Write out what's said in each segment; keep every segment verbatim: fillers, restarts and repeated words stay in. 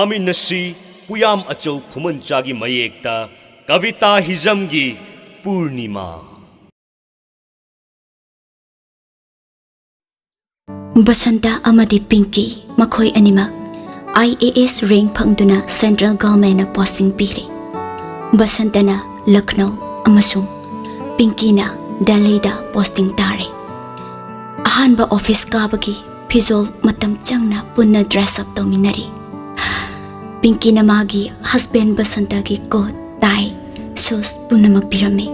ꯄꯥꯃꯤꯟꯅꯁꯤ ꯄꯨꯌꯥꯝ ꯑꯆꯧ ꯈꯨꯃꯟꯆꯥꯒꯤ ꯃꯌꯦꯛꯇ ꯀꯕꯤꯇꯥ ꯍꯤꯖꯝꯒꯤ ꯄꯨꯔꯅꯤꯃꯥ꯫ ꯕꯁꯟꯇ ꯑꯃꯗꯤ ꯄꯤꯡꯀꯤ, ꯃꯈꯣꯏ ꯑꯅꯤꯃꯛ ꯑꯥꯏ ꯑꯦ ꯑꯦꯁ ꯔꯦꯡꯛ ꯐꯪꯗꯨꯅ ꯁꯦꯟꯇ꯭ꯔꯦꯜ ꯒꯚꯔꯟꯃꯦꯟꯠꯅ ꯄꯣꯁꯇꯤꯡ ꯄꯤꯔꯦ꯫ ꯕꯁꯟꯇꯅ ꯂꯈꯅꯧ ꯑꯃꯁꯨꯡ ꯄꯤꯡꯀꯤꯅ ꯗꯦꯜꯂꯤꯗ ꯄꯣꯁꯇꯤꯡ ꯇꯥꯔꯦ꯫ ꯑꯍꯥꯟꯕ ꯑꯣꯐꯤꯁ ꯀꯥꯕꯒꯤ ꯐꯤꯖꯣꯜ ꯃꯇꯝ ꯆꯪꯅ ꯄꯨꯟꯅ ꯗ꯭ꯔꯦꯁ ꯑꯞ ꯇꯧꯃꯤꯟꯅꯔꯤ꯫ ꯄꯤꯡꯀꯤꯅ ꯃꯥꯒꯤ ꯍꯁꯕꯦꯟ ꯕꯁꯟꯇꯒꯤ ꯀꯣꯠ, ꯇꯥꯏ, ꯁꯨꯁ ꯄꯨꯝꯅꯃꯛ ꯄꯤꯔꯝꯃꯤ꯫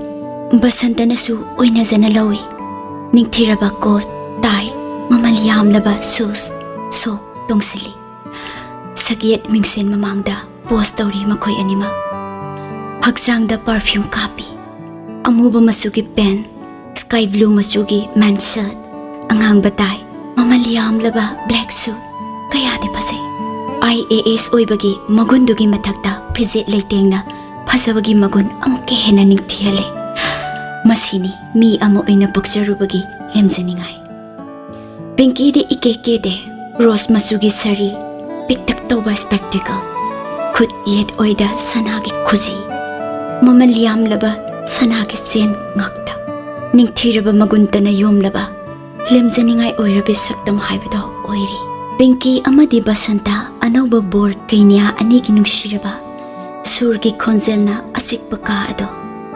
ꯕꯁꯟꯇꯅꯁꯨ ꯑꯣꯏꯅꯖꯅ ꯂꯧꯏ꯫ ꯅꯤꯡꯊꯤꯔꯕ ꯀꯣꯠ, ꯇꯥꯏ, ꯃꯃꯜ ꯌꯥꯝꯂꯕ ꯁꯨꯁ, ꯁꯣꯛ ꯇꯣꯡꯁꯤꯜꯂꯤ꯫ ꯁꯛꯌꯦꯠ ꯃꯤꯡꯁꯦꯟ ꯃꯃꯥꯡꯗ ꯄꯣꯁ ꯇꯧꯔꯤ ꯃꯈꯣꯏ ꯑꯅꯤꯃꯛ꯫ ꯍꯛꯆꯥꯡꯗ ꯄꯔꯐ꯭ꯌꯨꯝ ꯀꯥꯞꯄꯤ꯫ ꯑꯃꯨꯕ ꯃꯆꯨꯒꯤ ꯄꯦꯟ, ꯁ꯭ꯀꯥꯏ ꯕ꯭ꯂꯨ ꯃꯆꯨꯒꯤ ꯃꯦꯟ ꯁꯔꯠ, ꯑꯉꯥꯡꯕ ꯇꯥꯏ, ꯃꯃꯜ ꯌꯥꯝꯂꯕ ꯕ꯭ꯂꯦꯛ ꯁꯨꯠ, ꯀꯌꯥꯗꯤ ꯐꯖꯩ꯫ ꯑꯥꯏ ꯑꯦ ꯑꯦꯁ ꯑꯣꯏꯕꯒꯤ ꯃꯒꯨꯟꯗꯨꯒꯤ ꯃꯊꯛꯇ ꯐꯤꯖꯦꯠ ꯂꯩꯇꯦꯡꯅ ꯐꯖꯕꯒꯤ ꯃꯒꯨꯟ ꯑꯃꯨꯛꯀ ꯍꯦꯟꯅ ꯅꯤꯡꯊꯤꯍꯜꯂꯦ꯫ ꯃꯁꯤꯅꯤ ꯃꯤ ꯑꯃ ꯑꯣꯏꯅ ꯄꯣꯛꯆꯔꯨꯕꯒꯤ ꯂꯦꯝꯖꯅꯤꯡꯉꯥꯏ꯫ ꯄꯤꯡꯀꯤꯗꯤ ꯏꯀꯦ ꯀꯦꯗꯦ, ꯔꯣꯁ ꯃꯆꯨꯒꯤ ꯁꯥꯔꯤ, ꯄꯤꯛꯇꯛ ꯇꯧꯕ ꯁ꯭ꯄꯦꯛꯇꯤꯀꯜ, ꯈꯨꯠ ꯌꯦꯠ ꯑꯣꯏꯗ ꯁꯅꯥꯒꯤ ꯈꯨꯖꯤ, ꯃꯃꯜ ꯌꯥꯝꯂꯕ ꯁꯅꯥꯒꯤ ꯆꯦꯟ ꯉꯥꯛꯇ꯫ ꯅꯤꯡꯊꯤꯔꯕ ꯃꯒꯨꯟꯇꯅ ꯌꯣꯝꯂꯕ ꯂꯦꯝꯖꯅꯤꯡꯉꯥꯏ ꯑꯣꯏꯔꯕꯤ ꯁꯛꯇꯝ ꯍꯥꯏꯕꯗꯣ ꯑꯣꯏꯔꯤ꯫ ꯄꯤꯡꯀꯤ ꯑꯃꯗꯤ ꯕꯁꯟꯇ ꯑꯅꯧꯕ ꯕꯣꯔ ꯀꯩꯅ꯭ꯌꯥ ꯑꯅꯤꯒꯤ ꯅꯨꯡꯁꯤꯔꯕ ꯁꯨꯔꯒꯤ ꯈꯣꯟꯖꯦꯜꯅ ꯑꯆꯤꯛꯄ ꯀꯥ ꯑꯗꯣ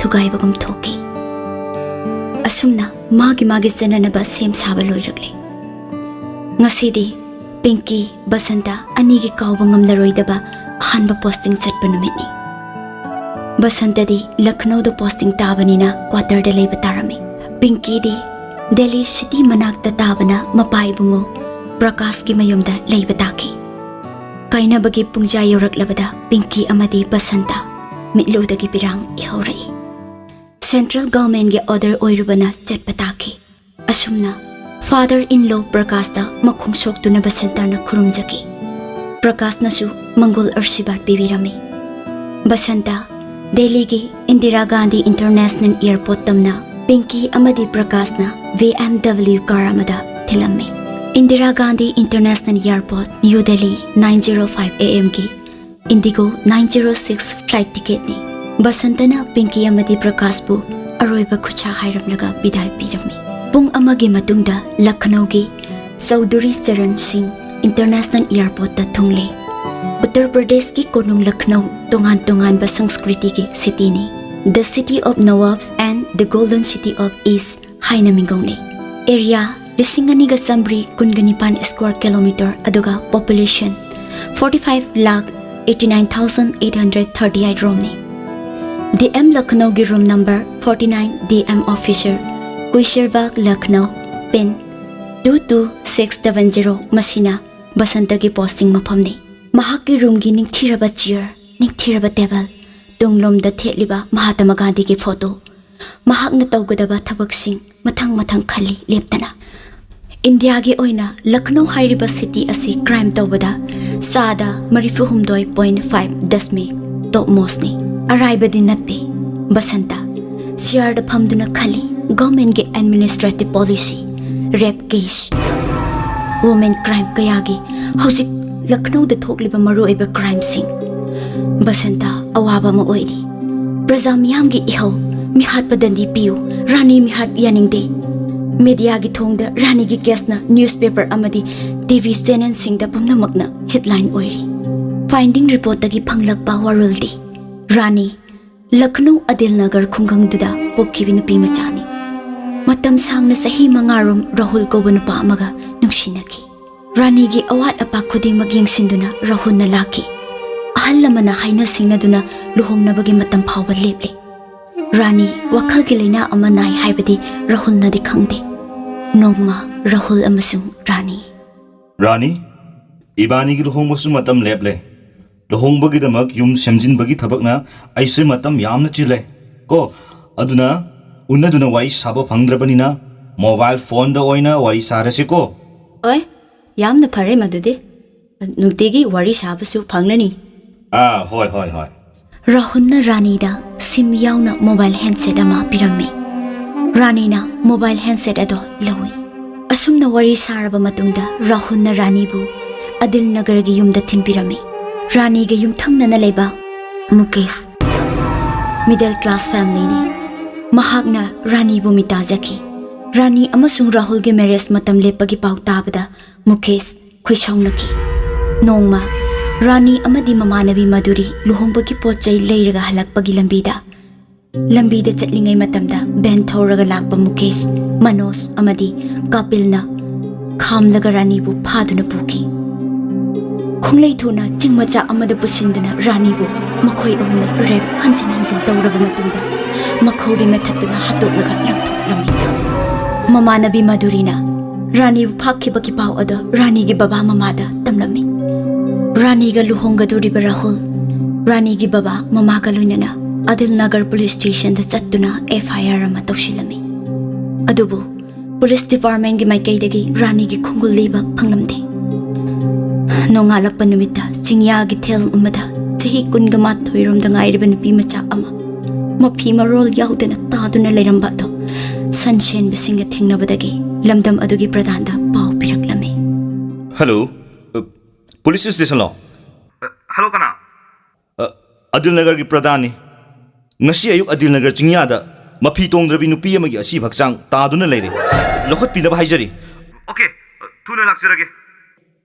ꯊꯨꯒꯥꯏꯕꯒꯨꯝ ꯊꯣꯛꯈꯤ꯫ ꯑꯁꯨꯝꯅ ꯃꯥꯒꯤ ꯃꯥꯒꯤ ꯆꯠꯅꯅꯕ ꯁꯦꯝ ꯁꯥꯕ ꯂꯣꯏꯔꯛꯂꯦ꯫ ꯉꯁꯤꯗꯤ ꯄꯤꯡꯀꯤ, ꯕꯁꯟꯇ ꯑꯅꯤꯒꯤ ꯀꯥꯎꯕ ꯉꯝꯂꯔꯣꯏꯗꯕ ꯑꯍꯥꯟꯕ ꯄꯣꯁꯇꯤꯡ ꯆꯠꯄ ꯅꯨꯃꯤꯠꯅꯤ꯫ ꯕꯁꯟꯇꯗꯤ ꯂꯈꯅꯧꯗ ꯄꯣꯁꯇꯤꯡ ꯇꯥꯕꯅꯤꯅ ꯀ꯭ꯋꯥꯇꯔꯗ ꯂꯩꯕ ꯇꯥꯔꯝꯃꯤ꯫ ꯄꯤꯡꯀꯤꯗꯤ ꯗꯦꯜꯂꯤ ꯁꯤꯇꯤ ꯃꯅꯥꯛꯇ ꯇꯥꯕꯅ ꯃꯄꯥ ꯏꯕꯨꯡꯉꯣ ꯄ꯭ꯔꯀꯥꯁꯀꯤ ꯃꯌꯨꯝꯗ ꯂꯩꯕ ꯇꯥꯈꯤ꯫ ꯀꯥꯏꯅꯕꯒꯤ ꯄꯨꯡꯖꯥ ꯌꯧꯔꯛꯂꯕꯗ ꯄꯤꯡꯀꯤ ꯑꯃꯗꯤ ꯕꯁꯟꯇ ꯃꯤꯠꯂꯨꯗꯒꯤ ꯄꯤꯔꯥꯡ ꯏꯍꯧꯔꯛꯏ꯫ ꯁꯦꯟꯇ꯭ꯔꯦꯜ ꯒꯚꯔꯟꯃꯦꯟꯠꯀꯤ ꯑꯣꯔꯗꯔ ꯑꯣꯏꯔꯨꯕꯅ ꯆꯠꯄ ꯇꯥꯈꯤ꯫ ꯑꯁꯨꯝꯅ ꯐꯥꯗꯔ ꯏꯟ ꯂꯣ ꯄ꯭ꯔꯀꯥꯁꯇ ꯃꯈꯣꯡ ꯁꯣꯛꯇꯨꯅ ꯕꯁꯟꯇꯅ ꯈꯨꯔꯨꯝꯖꯈꯤ꯫ ꯄ꯭ꯔꯀꯥꯁꯅꯁꯨ ꯃꯪꯒꯣꯜ ꯑꯔꯁꯤꯕꯥꯗ ꯄꯤꯕꯤꯔꯝꯃꯤ꯫ ꯕꯁꯟꯇ ꯗꯦꯜꯂꯤꯒꯤ ꯏꯟꯗꯤꯔꯥ ꯒꯥꯟꯙꯤ ꯏꯟꯇꯔꯅꯦꯁꯅꯦꯜ ꯑꯦꯌꯔꯄꯣꯔꯠ ꯇꯝꯅ ꯄꯤꯡꯀꯤ ꯑꯃꯗꯤ ꯄ꯭ꯔꯀꯥꯁꯅ ꯕꯤ ꯑꯦꯝ ꯗꯕ꯭ꯂꯤꯎ ꯀꯥꯔ ꯑꯃꯗ ꯊꯤꯜꯂꯝꯃꯤ꯫ Indira Gandhi international airport, new Delhi, nine zero five A M ꯒꯤ IndiGo nine zero six flight ticketꯅꯤ꯫ ꯕꯁꯟꯇꯅ ꯄꯤꯡꯀꯤ ꯑꯃꯗꯤ ꯄ꯭ꯔꯀꯥꯁꯄꯨ ꯑꯔꯣꯏꯕ ꯈꯨꯠꯁꯥ ꯍꯥꯏꯔꯝꯂꯒ ꯕꯤꯗꯥꯏ ꯄꯤꯔꯝꯃꯤ꯫ ꯄꯨꯡ ꯑꯃꯒꯤ ꯃꯇꯨꯡꯗ ꯂꯈꯅꯧꯒꯤ ꯆꯧꯙꯨꯔꯤ ꯆꯔꯟ ꯁꯤꯡ ꯏꯟꯇꯔꯅꯦꯁꯅꯦꯜ ꯑꯦꯌꯔꯄꯣꯔꯠꯇ ꯊꯨꯡꯂꯦ꯫ ꯎꯠꯇꯔ ꯄ꯭ꯔꯗꯦꯁꯀꯤ ꯀꯣꯅꯨꯡ ꯂꯈꯅꯧ ꯇꯣꯉꯥꯟ ꯇꯣꯉꯥꯟꯕ ꯁꯪꯁꯀ꯭ꯔꯤꯇꯤꯒꯤ cityꯅꯤ꯫ The City of Nawabs and the Golden City of East ꯍꯥꯏꯅ ꯃꯤꯡꯒꯧꯅꯩ꯫ Area ꯂꯤꯁꯤꯡ ꯑꯅꯤꯒ ꯆꯥꯃꯔꯤ ꯀꯨꯟꯒ ꯅꯤꯄꯥꯟ square kilometer, ꯑꯗꯨꯒ population forty five lakh eighty nine thousand eight hundred thirty eight ꯔꯣꯝꯅꯤ꯫ D M ꯂꯈꯅꯧꯒꯤ room number forty nine, D M officer, ꯀꯨꯏꯁꯔꯕꯥꯒ, Lucknow, pin two two six double zero, ꯃꯁꯤꯅ ꯕꯁꯟꯇꯒꯤ posting ꯃꯐꯝꯅꯤ꯫ ꯃꯍꯥꯛꯀꯤ roomꯒꯤ ꯅꯤꯡꯊꯤꯔꯕ chair, ꯅꯤꯡꯊꯤꯔꯕ table, ꯇꯨꯡꯂꯣꯝꯗ ꯊꯦꯠꯂꯤꯕ ꯃꯍꯥꯇꯃꯥ ꯒꯥꯟꯙꯤꯒꯤ photo, ꯃꯍꯥꯛꯅ ꯇꯧꯒꯗꯕ ꯊꯕꯛꯁꯤꯡ ꯃꯊꯪ ꯃꯊꯪ ꯈꯜꯂꯤ ꯂꯦꯞꯇꯅ꯫ ꯏꯟꯗꯤꯌꯥꯒꯤ ꯑꯣꯏꯅ ꯂꯈꯅꯧ ꯍꯥꯏꯔꯤꯕ city ꯑꯁꯤ crime ꯇꯧꯕꯗ ꯆꯥꯗ ꯃꯔꯤꯐꯨ ꯍꯨꯝꯗꯣꯏ point five ꯗꯁꯃꯤꯛ topmostꯅꯤ꯫ ꯑꯔꯥꯏꯕꯗꯤ ꯅꯠꯇꯦ꯫ ꯕꯁꯟꯇ chairꯗ ꯐꯝꯗꯨꯅ ꯈꯜꯂꯤ, governmentꯀꯤ administrative policy, rape case, women crime ꯀꯌꯥꯒꯤ ꯍꯧꯖꯤꯛ ꯂꯈꯅꯧꯗ ꯊꯣꯛꯂꯤꯕ ꯃꯔꯨꯑꯣꯏꯕ crimeꯁꯤꯡ꯫ ꯕꯁꯟꯇ ꯑꯋꯥꯕ ꯑꯃ ꯑꯣꯏꯔꯤ꯫ ꯄ꯭ꯔꯖꯥ ꯃꯤꯌꯥꯝꯒꯤ ꯏꯍꯧ, ꯃꯤꯍꯥꯠꯄ ꯗꯟꯗꯤ ꯄꯤꯌꯨ, ꯔꯥꯅꯤ ꯃꯤꯍꯥꯠ ꯌꯥꯅꯤꯡꯗꯦ꯫ Mediaꯒꯤ ꯊꯣꯡꯗ ꯔꯥꯅꯤꯒꯤ caseꯅ newspaper ꯑꯃꯗꯤ T V channelꯁꯤꯡꯗ ꯄꯨꯝꯅꯃꯛꯅ headline ꯑꯣꯏꯔꯤ꯫ Finding reportꯇꯒꯤ ꯐꯪꯂꯛꯄ ꯋꯥꯔꯣꯜꯗꯤ ꯔꯥꯅꯤ ꯂꯈꯅꯧ ꯑꯗꯤꯜ ꯅꯒꯔ ꯈꯨꯡꯒꯪꯗꯨꯗ ꯄꯣꯛꯈꯤꯕ ꯅꯨꯄꯤ ꯃꯆꯥꯅꯤ꯫ ꯃꯇꯝ ꯁꯥꯡꯅ ꯆꯍꯤ ꯃꯉꯥꯔꯣꯝ ꯔꯥꯍꯨꯜ ꯀꯧꯕ ꯅꯨꯄꯥ ꯑꯃꯒ ꯅꯨꯡꯁꯤꯅꯈꯤ꯫ ꯔꯥꯅꯤꯒꯤ ꯑꯋꯥꯠ ꯑꯄꯥ ꯈꯨꯗꯤꯡꯃꯛ ꯌꯦꯡꯁꯤꯟꯗꯨꯅ ꯔꯥꯍꯨꯜꯅ ꯂꯥꯛꯈꯤ꯫ ꯑꯍꯜ ꯂꯃꯟꯅ ꯍꯥꯏꯅ ꯁꯤꯡꯅꯗꯨꯅ ꯂꯨꯍꯣꯡꯅꯕꯒꯤ ꯃꯇꯝ ꯐꯥꯎꯕ ꯂꯦꯞꯂꯦ꯫ ꯔꯥꯅꯤ ꯋꯥꯈꯜꯒꯤ ꯂꯥꯏꯅꯥ ꯑꯃ ꯅꯥꯏ ꯍꯥꯏꯕꯗꯤ ꯔꯥꯍꯨꯜꯅꯗꯤ ꯈꯪꯗꯦ꯫ ꯅꯣꯡꯃ ꯔꯥꯍꯨꯜ ꯑꯃꯁꯨꯡ ꯔꯥꯅꯤ꯫ ꯔꯥꯅꯤ, ꯏꯕꯥꯅꯤꯒꯤ ꯂꯨꯍꯣꯡꯕꯁꯨ ꯃꯇꯝ ꯂꯦꯞꯂꯦ꯫ ꯂꯨꯍꯣꯡꯕꯒꯤꯗꯃꯛ ꯌꯨꯝ ꯁꯦꯝꯖꯤꯟꯕꯒꯤ ꯊꯕꯛꯅ ꯑꯩꯁꯦ ꯃꯇꯝ ꯌꯥꯝꯅ ꯆꯤꯜꯂꯦ ꯀꯣ꯫ ꯑꯗꯨꯅ ꯎꯅꯗꯨꯅ ꯋꯥꯔꯤ ꯁꯥꯕ ꯐꯪꯗ꯭ꯔꯕꯅꯤꯅ mobile phoneꯗ ꯑꯣꯏꯅ ꯋꯥꯔꯤ ꯁꯥꯔꯁꯤꯀꯣ꯫ ꯑꯣꯏ, ꯌꯥꯝꯅ ꯐꯔꯦ ꯃꯗꯨꯗꯤ꯫ ꯅꯨꯡꯇꯤꯒꯤ ꯋꯥꯔꯤ ꯁꯥꯕꯁꯨ ꯐꯪꯂꯅꯤ꯫ ꯑꯥ, ꯍꯣꯏ, ꯍꯣꯏ, ꯍꯣꯏ꯫ ꯔꯥꯍꯨꯜꯅ ꯔꯥꯅꯤꯗ SIM ꯌꯥꯎꯅ mobile handset ꯑꯃ ꯄꯤꯔꯝꯃꯤ꯫ ꯔꯥꯅꯤꯅ mobile handset ꯑꯗꯣ ꯂꯧꯏ꯫ ꯑꯁꯨꯝꯅ ꯋꯥꯔꯤ ꯁꯥꯔꯕ ꯃꯇꯨꯡꯗ ꯔꯥꯍꯨꯜꯅ ꯔꯥꯅꯤꯕꯨ ꯑꯗꯤꯜ ꯅꯒꯔꯒꯤ ꯌꯨꯝꯗ ꯊꯤꯟꯕꯤꯔꯝꯃꯤ꯫ ꯔꯥꯅꯤꯒ ꯌꯨꯝꯊꯪꯅꯅ ꯂꯩꯕ ꯃꯨꯀꯦꯁ, middle class familyꯅꯤ꯫ ꯃꯍꯥꯛꯅ ꯔꯥꯅꯤꯕꯨ ꯃꯤꯇꯥꯖꯈꯤ꯫ ꯔꯥꯅꯤ ꯑꯃꯁꯨꯡ ꯔꯥꯍꯨꯜꯒꯤ marriage ꯃꯇꯝ ꯂꯦꯞꯄꯒꯤ ꯄꯥꯎ ꯇꯥꯕꯗ ꯃꯨꯀꯦꯁ ꯈꯣꯏꯁꯥꯎꯅꯈꯤ꯫ ꯅꯣꯡꯃ ꯔꯥꯅꯤ ꯑꯃꯗꯤ ꯃꯃꯥꯟꯅꯕꯤ ꯃꯥꯗꯨꯔꯤ ꯂꯨꯍꯣꯡꯕꯒꯤ ꯄꯣꯠ ꯆꯩ ꯂꯩꯔꯒ ꯍꯜꯂꯛꯄꯒꯤ ꯂꯝꯕꯤꯗ, ꯂꯝꯕꯤꯗ ꯆꯠꯂꯤꯉꯩ ꯃꯇꯝꯗ van ꯊꯧꯔꯒ ꯂꯥꯛꯄ ꯃꯨꯀꯦꯁ, ꯃꯅꯣꯖ ꯑꯃꯗꯤ ꯀꯥꯄꯤꯜꯅ ꯈꯥꯝꯂꯒ ꯔꯥꯅꯤꯕꯨ ꯐꯥꯗꯨꯅ ꯄꯨꯈꯤ꯫ ꯈꯣꯡꯂꯩ ꯊꯨꯅ ꯆꯤꯡ ꯃꯆꯥ ꯑꯃꯗ ꯄꯨꯁꯤꯟꯗꯨꯅ ꯔꯥꯅꯤꯕꯨ ꯃꯈꯣꯏ ꯑꯍꯨꯝꯅ rape ꯍꯟꯖꯤꯟ ꯍꯟꯖꯤꯟ ꯇꯧꯔꯕ ꯃꯇꯨꯡꯗ ꯃꯈꯧꯔꯤ ꯃꯦꯊꯠꯇꯨꯅ ꯍꯥꯠꯇꯣꯛꯂꯒ ꯂꯪꯊꯣꯛꯂꯝꯃꯤ꯫ ꯃꯃꯥꯟꯅꯕꯤ ꯃꯥꯗꯨꯔꯤꯅ ꯔꯥꯅꯤꯕꯨ ꯐꯥꯈꯤꯕꯒꯤ ꯄꯥꯎ ꯑꯗꯨ ꯔꯥꯅꯤꯒꯤ ꯕꯕꯥ ꯃꯃꯥꯗ ꯇꯝꯂꯝꯃꯤ꯫ ꯔꯥꯅꯤꯒ ꯂꯨꯍꯣꯡꯒꯗꯧꯔꯤꯕ ꯔꯥꯍꯨꯜ, ꯔꯥꯅꯤꯒꯤ ꯕꯕꯥ ꯃꯃꯥꯒ ꯂꯣꯏꯅꯅ ꯑꯗꯤꯜ ꯅꯒꯔ police stationꯗ ꯆꯠꯇꯨꯅ FIR ꯑꯃ ꯇꯧꯁꯤꯜꯂꯝꯃꯤ꯫ ꯑꯗꯨꯕꯨ police departmentꯒꯤ ꯃꯥꯏꯀꯩꯗꯒꯤ ꯔꯥꯅꯤꯒꯤ ꯈꯣꯡꯒꯨꯜ ꯂꯤꯕ ꯐꯪꯂꯝꯗꯦ꯫ ꯅꯣꯡꯉꯥꯜꯂꯛꯄ ꯅꯨꯃꯤꯠꯇ ꯆꯤꯡꯌꯥꯒꯤ ꯊꯦꯜ ꯑꯃꯗ ꯆꯍꯤ ꯀꯨꯟꯒ ꯃꯥꯊꯣꯏ ꯔꯣꯝꯗ ꯉꯥꯏꯔꯤꯕ ꯅꯨꯄꯤ ꯃꯆꯥ ꯑꯃ ꯃꯐꯤ ꯃꯔꯣꯜ ꯌꯥꯎꯗꯅ ꯇꯥꯗꯨꯅ ꯂꯩꯔꯝꯕ ꯑꯗꯨ ꯁꯟ ꯁꯦꯟꯕꯁꯤꯡꯒ ꯊꯦꯡꯅꯕꯗꯒꯤ ꯂꯝꯗꯝ ꯑꯗꯨꯒꯤ ꯄ꯭ꯔꯙꯥꯟꯗ ꯄꯥꯎ ꯄꯤꯔꯛꯂꯝꯃꯤ꯫ Hello, police stationꯂꯣ? ꯍꯜꯂꯣ, ꯀꯅꯥ? ꯑ, ꯑꯗꯤꯜ ꯅꯒꯔꯒꯤ ꯄ꯭ꯔꯙꯥꯟꯅꯤ꯫ ꯉꯁꯤ ꯑꯌꯨꯛ ꯑꯗꯤꯜ ꯅꯒꯔ ꯆꯤꯡꯌꯥꯗ ꯃꯐꯤ ꯇꯣꯡꯗ꯭ꯔꯕꯤ ꯅꯨꯄꯤ ꯑꯃꯒꯤ ꯑꯁꯤꯕ ꯍꯛꯆꯥꯡ ꯇꯥꯗꯨꯅ ꯂꯩꯔꯦ꯫ ꯂꯧꯈꯠꯄꯤꯅꯕ ꯍꯥꯏꯖꯔꯤ꯫ Okay, ꯊꯨꯅ ꯂꯥꯛꯆꯔꯒꯦ꯫